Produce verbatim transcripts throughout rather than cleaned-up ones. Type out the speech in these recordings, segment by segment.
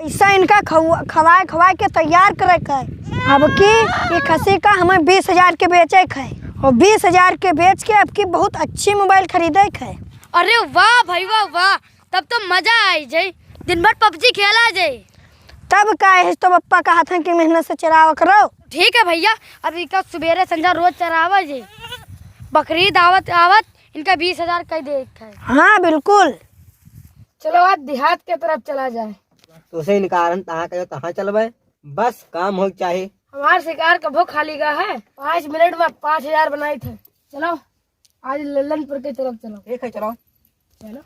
ऐसा इनका खवा-, खवाए, खवाए के तैयार करे के है। अब की ये खसी का हमें बीस हजार के बेचे के है और बीस हजार के बेच के अब की बहुत अच्छी मोबाइल खरीदे के है। अरे वाह भाई वाह, वाह, तब तो मजा आई जाई, दिन भर पबजी खेला जाई। तब का है, तो पप्पा कहत हैं कि मेहनत से चरावा करो। ठीक है भैया, अब इनका सुबेरे संझा रोज चरावा जाई। बकरीद आवत आवत इनका बीस हजार कह दे के है। हाँ बिल्कुल। चलो आज देहात के तरफ चला जाए। तोसे इनकारन तहाँ कहो तहाँ चलबे, बस काम होइक चाही। हमार शिकार कभो खाली गा है, पाँच मिनट में पाँच हजार बनाइत है। चलो आज लल्लनपुर के तरफ चलो। ठीक है, चलो। चलो।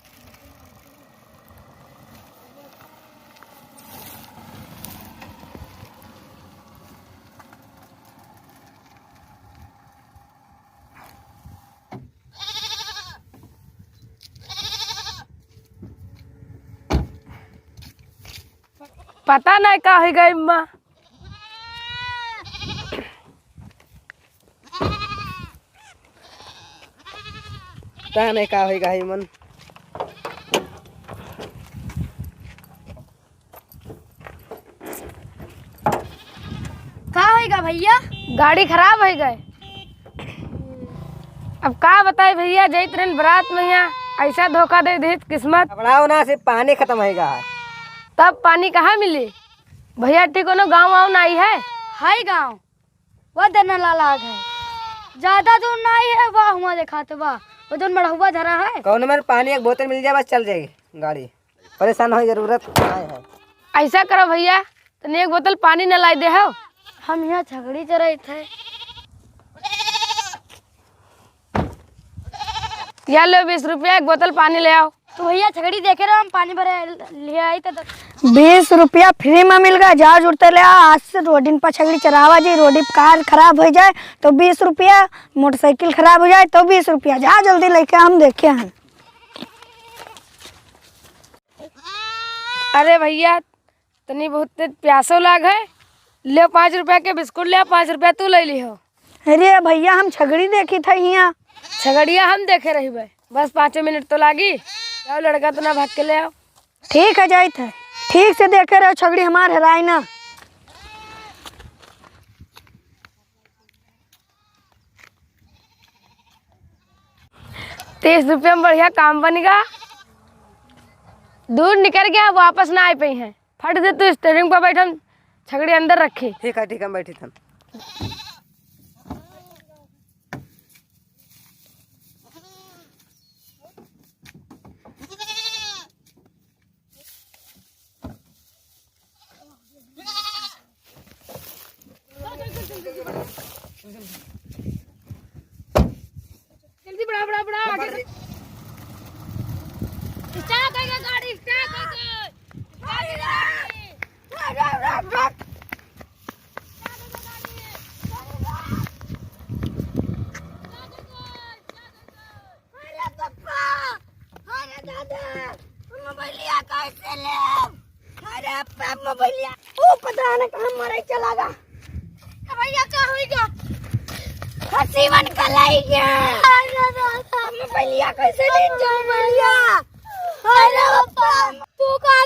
पता नहीं का होइ गई अम्मा। पता नहीं का होइ गई मन। का होइगा भैया? गाड़ी खराब होइ गए। अब का बताई भैया, जइत रहन बरात में यहाँ ऐसा धोखा दे दी किस्मत। घबराओ ना, सिर्फ पानी खतम होइगा है। तब पानी कहाँ मिली भैया? ठीक कोनो गाँव वाँव ना आई है? हाय गाँव, वह दना लाला है, ज्यादा दूर ना आई है, वह हुआ देखात बा, वो जोन मड़हुआ धरा है। कौन में पानी एक बोतल मिल जाए, बस चल जाएगी गाड़ी। परेशान होए जरूरत नाय है। ऐसा करो भैया, तनी एक बोतल पानी न लाई दे हो। हम यहाँ छगड़ी चराइत है। या लो बीस रुपया, एक बोतल पानी ले आओ। तो भैया छगड़ी देखे रहो, हम पानी भरे ले आई तो। बीस रुपया फ्री में मिल गया, जा जुड़ते ले आओ। आज से रोडिन पर छगड़ी चरावा जी, रोडी कार खराब हो जाए तो बीस रुपया, मोटरसाइकिल खराब हो जाए तो बीस रुपया, जा जल्दी लेके हम देखे हैं। अरे भैया, तनी बहुत तेज प्यासो लाग है, ले पाँच रुपया के बिस्कुट ले, पाँच रुपया तू ले लिहो। अरे भैया, हम छगड़ी देखी था हियाँ। छगड़िया हम देखे रही बे, बस पाँचों मिनट तो लागी। जाओ लड़का, तना भाग के ले आओ। ठीक है, जाइत है, ठीक से देखे रहो, छगड़ी हमार हेराई ना। तीस रुपया में बढ़िया काम बन गया। दूर निकल गया, वापस ना आ पाई है। फट दे तू steering पर बैठ, हम छगड़ी अंदर रखी। ठीक है, ठीक है, हम बैठी थन। जल्दी बढ़ा, बढ़ा, बढ़ा, आगे से। Start हो गया गाड़ी, start हो गया। गाड़ी, गाड़ी। अरे पप्पा, अरे दादा, मोबाइलिया कैसे लेब? अरे पप्पा, मोबाइलिया, ओ पता न कहाँ मरे चला गा। ए भैया, का होई गा? खसीवन का लाई गया। अरे दादा, मोबाइलिया कैसे ले जाओ मोबाइलिया? अरे पप्पा, तू का